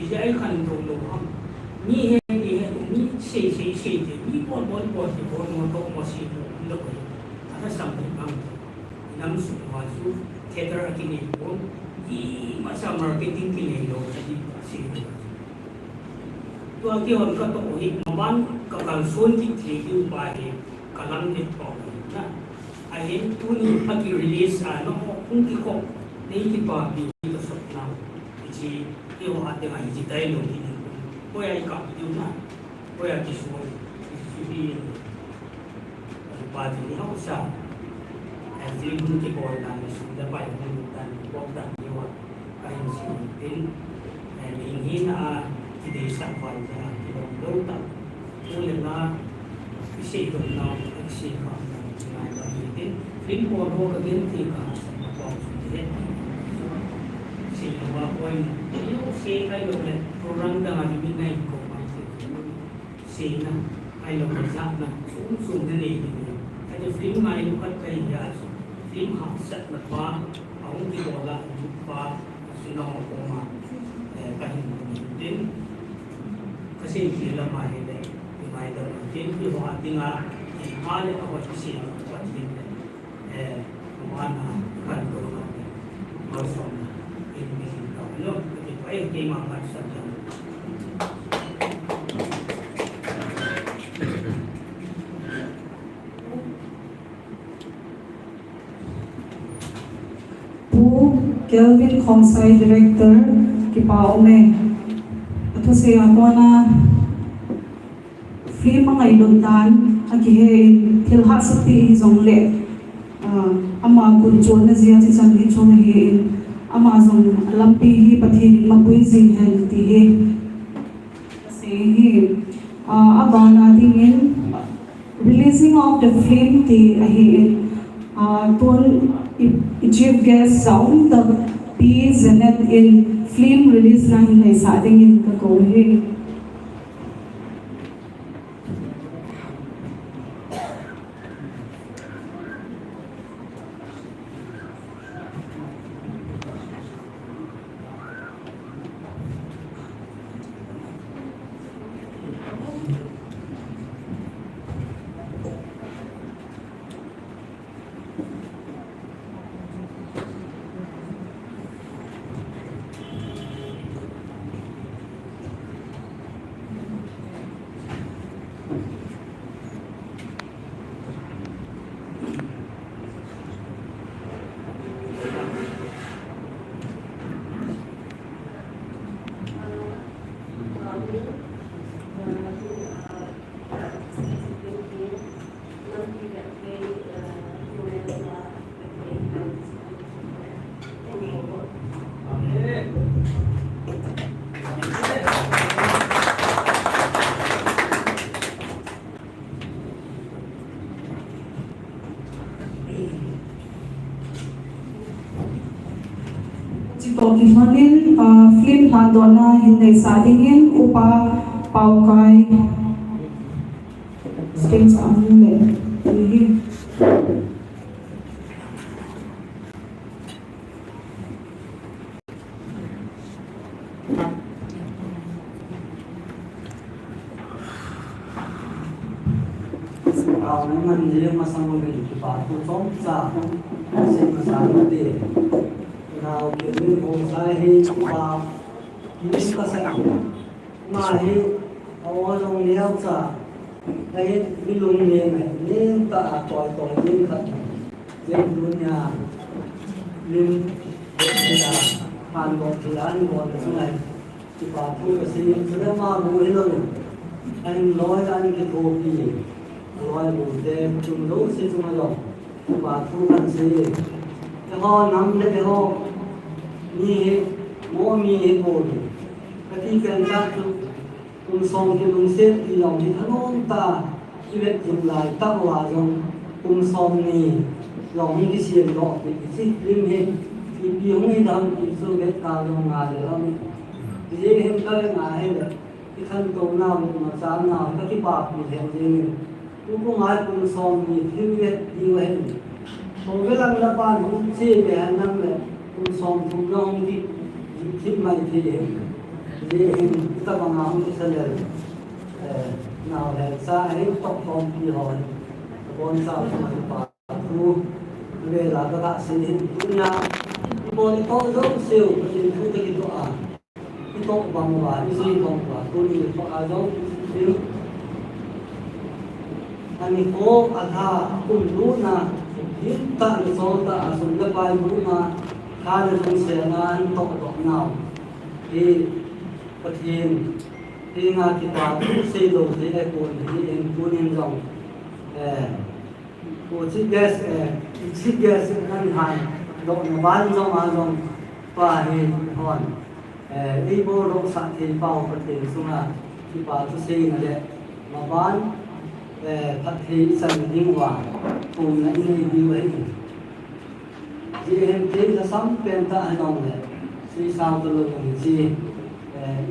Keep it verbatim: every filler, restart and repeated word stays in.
Ijeh a i khantou lou ham. Mi he, mi he, mi sei, sei, sei te, mi bol, bol, bol te, bol mo, to mo, sei mo, lo ko. Ana sam te bang. Nam sung ma su, theater a kinei bol. Ima sa marketing kinei lou, a di pa sei lou. Tua kihon ka toh hi, maban ka kalson kit thei diu pa hi, ka lam vet pau hi na. Ahin tuni a ki release a, no, hung kikop, nei kipapi hi ka sot nau. Hiche, eiho a dinga hiche dialogue hi nei. Hoiya i kap diu na. Hoiya kisoi, hiche hi. Ka pa ti ni hausa. Eh, film hung kibol dan, sum le pai hung lut dan, kibol dan diu a. Ka hin sei tin, eh, mihem hina a kideisah val jeh a kilom lou tah. Tu le na, kisei lou na, kisei kha na, kingai lou ni tin. Film bol ho ka gen thei ka, sa ka bol su ni he. Sei lou a point, sei kai lou le, program dang a limit na in ko mai se. Seina, ahilou le jahna, sum sum na nei ding. Ahi film ngailu khat kahi a chu, film hahsatna pa, ahung kibol a, ahung pa, suna ho koma, eh, kahin ding. Kasei thei lam a hile, i ngaidam tin, eiho a dinga, i pha le, ahoi kisei, Pathen le. Eh, mana, kan to na, malsomna, in mi sin ka, hello, kati pa, eh, keima kan sa jang. Pu Kelvin Khongsai, Director, kipa um e. Athusei a kona, film a ngailut dan, akihe in, thil hahsat pi hijongle, ah, ama gunchonna jeh a chichan hi chung ahi in, ama jong lampi hi Pathen in mapui jing hen ti hi. Asei hi, ah, abana dingin, releasing of the film ti ahi in, ah, tun i, i chief guest Saum the P Janet in film release na hin neisah dingin kakou hi. Chutobang in, ah, film lhatdohna hin neisah dingin Upa Paokai stage a hung le. Kau ni man ni masa mo ni pa tu chomcha. Sing masa mo di. Nau ke ni ko sai hi pa. Ni ka sai. Ama hi, a o jong liau cha, ahin mi lungnem, nem tah a toitoi ding khat. Chen dunia, lim, tia, han bol thei a, an bol thei a, kipa thu kasei, chule ama bu hilou in, ahin loi, ahin kithopi, loi bu te, chung jouse chunga jong. Kipa thu kasei. Eiho nam le eiho mi hi, mo mi hi bol. Kati pen tah chu, kum som kilungset ti jong hi thanom tah, kivet jing lai tah uva jong, kum som ni jong hi kisem doh pi kichi lim hi, ipi hung hi dam ti chu vet ta jong ngai le lam. Ti jeng hin ka le ngai le, i khantouna, machana, ka kipapi lheh jeng in. Tukum a kum som ni thil vet ding ahin. Khovel lang le pan hung che ve hen lang le, kum som thum na hung di, di thil mai thei ahin. Hiche hin, tabang a hung kisei le, eh, nau hel sa hin toh khompi ho, bon sa pa thu, vela ka sei hin, tunia, ibon itoh jouseu, Pathen thu toh kitoh a, itoh bang uva, ijui bang uva, tuni toh a jong, ani ko, alha, akum lutna, hin tah le sol tah a, sum le pai lutna, tha le jong sena, an toh doh nau. Hi, Pathen, hi nga kipa thu sei lou thei ahipon, hi in tunin jong, eh, ko chief guest, eh, chief guest nan hai, dohna ban jong a jong, pa hi hon, eh, ei bol doh sah thei pau Pathen chunga, kipa thu seina le, maban, eh, phatthei ichan ding uva, pumna inei diu ahi. Ji hen tin la sam pen ta anong le, sei sao ta lou ni ji.